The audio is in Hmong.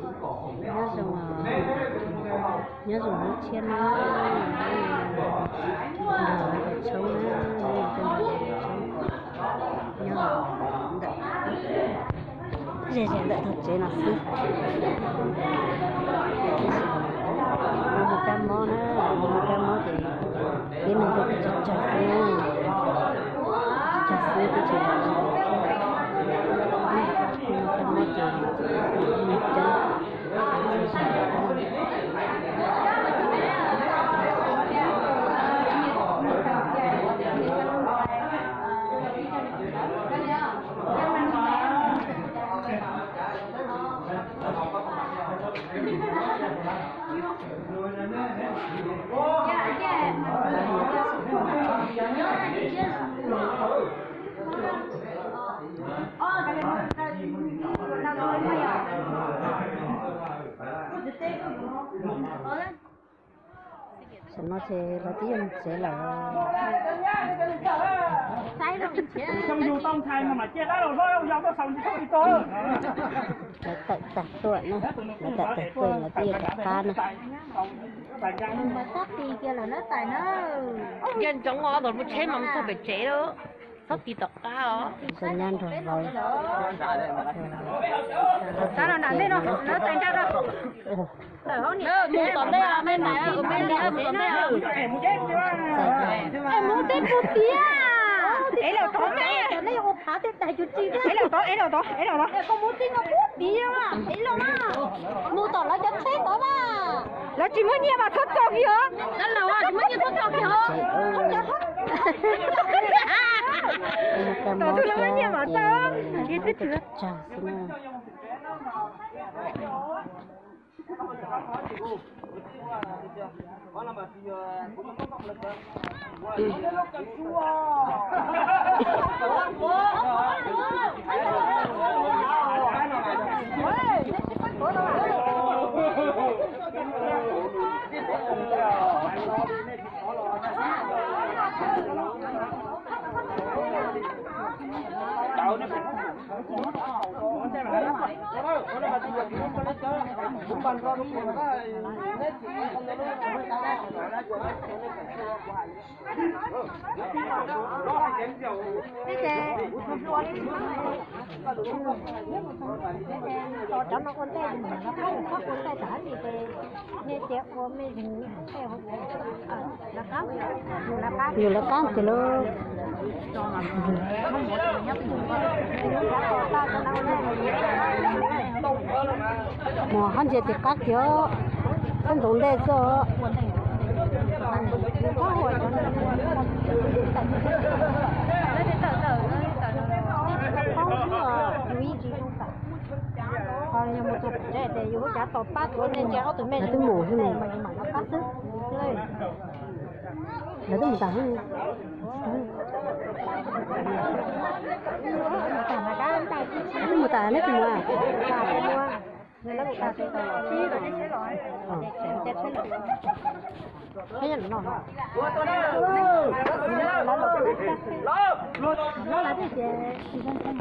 Nyob zoo, nyob zoo lub tshiab na, tshoob na, tshoob, nyob ntawm, ze ze ntawm tog tsev no xwb. Mus kab mob na, mus kab mob ces peb neeg tuaj tsawg tsawg xwb na, tsawg xwb twb tsis los tsis thiab. Mus kab mob ces mus coob. Tam no ces lawv twb yuav mus tsev lawm. Lawv tawm tag tuaj na, lawv tawm tag tuaj lawv twb yuav rov qab na. Nco ntsoov os, mus tsheb mas mus txog pem tsev lawm, txhob tis tom qab os. Tus nyab nrog lawv. Mus tom ntej, mus tom ntej. Mus teb puag tiag. Es los tod me, es los tod, es los tod, es los tod. Koj mus txij no puag tiag, es los mas. Mus tom lawv cov tsheb tod mas. Lawv tsis muaj nyiaj mas txhob txo kiag os. Lawv tsis muaj nyiaj txhob txo kiag os. Tom twg lawv muaj nyiaj mas txo. Tsag xwb na. Cov no ua ntej, ua ntej tas ces, yus lawv qab tiag lauj. Mus hab ntsia tim qab kiag, qab ntsoov ntej xwb os. Lawv twb mus xwb ne. Lawv twb mus tas. Lawv twb mus tas neb tsis mus.